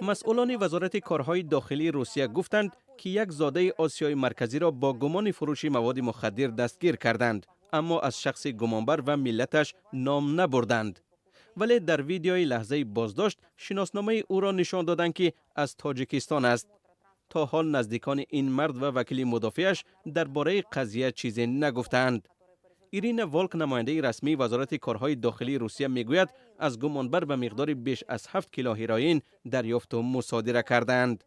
Масъулони Вазорати корҳои дохилии Русия гуфтанд, ки як зодаи Осиёи Марказиро бо гумони фурӯши маводи мухаддир дастгир карданд, аммо аз шахси гумонбар ва миллаташ ном набурданд. Вале дар видеои лаҳзаи боздошт шиносномаи ӯро нишон доданд, ки аз Тоҷикистон аст. То ҳол наздикони ин мард ва вакили мудофиаш дар бораи қазия чизе нагуфтаанд. Ирина Волк, намояндаи расмии Вазорати корҳои дохилии Русия, мегӯяд, аз гумонбар ба миқдори беш аз 7 кило ҳероин дарёфту мусодира кардаанд.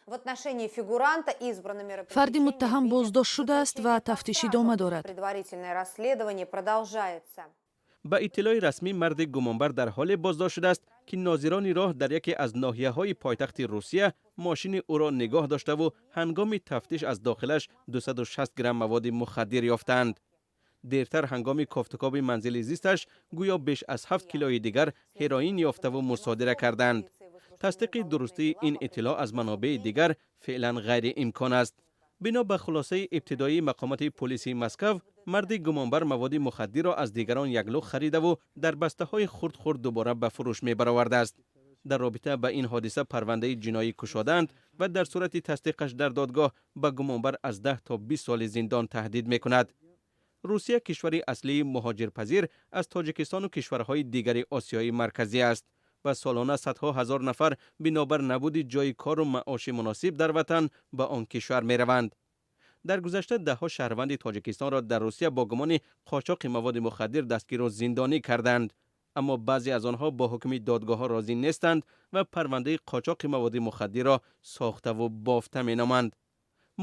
В отношении фигуранта избрано мера Фарди муттаҳам боздошт шудааст ва тафтиш идома дорад. Предварительное расследование продолжается. Ба иттилои расмӣ, марди гумонбар дар ҳоле боздошт шудааст, ки нозирони роҳ дар яке аз ноҳияҳои пойтахти Русия мошини ӯро нигоҳ доштаву ҳангоми тафтиш аз дохилаш 260 грамм маводи мухаддир ёфтаанд. Дертар ҳангоми кофтукоби манзили зисташ гӯё беш аз 7 килои дигар ҳероин ёфтаву мусодира карданд. Тасдиқи дурустии ин иттилоъ аз манобеи дигар феълан ғайриимкон аст. Бино ба хулосаи ибтидоии мақомоти полиси Москав, марди гумонбар маводи мухаддирро аз дигарон яклухт харидаву дар бастаҳои хурд-хурд дубора ба фурӯш мебаровардааст. Дар робита ба ин ҳодиса парвандаи ҷиноӣ кушодаанд ва дар сурати тасдиқаш дар додгоҳ ба гумонбар аз 10 то 20 соли зиндон таҳдид мекунад. Русия кишвари аслии муҳоҷирпазир аз Тоҷикистону кишварҳои дигари Осиёи Марказӣ аст ва солона садҳо ҳазор нафар бинобар набуди ҷойи кору маоши муносиб дар ватан ба он кишвар мераванд. Дар гузашта даҳҳо шаҳрванди Тоҷикистонро дар Русия бо гумони қочоқи маводи мухаддир дастгиру зиндонӣ карданд, аммо баъзе аз онҳо бо ҳукми додгоҳҳо розӣ нестанд ва парвандаи қочоқи маводи мухаддирро сохтаву бофта меноманд.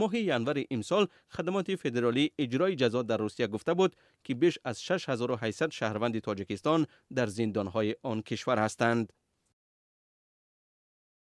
Моҳи январи имсол Хадамоти федералии иҷрои ҷазо дар Русия гуфта буд, ки беш аз 6800 шаҳрванди Тоҷикистон дар зиндонҳои он кишвар ҳастанд.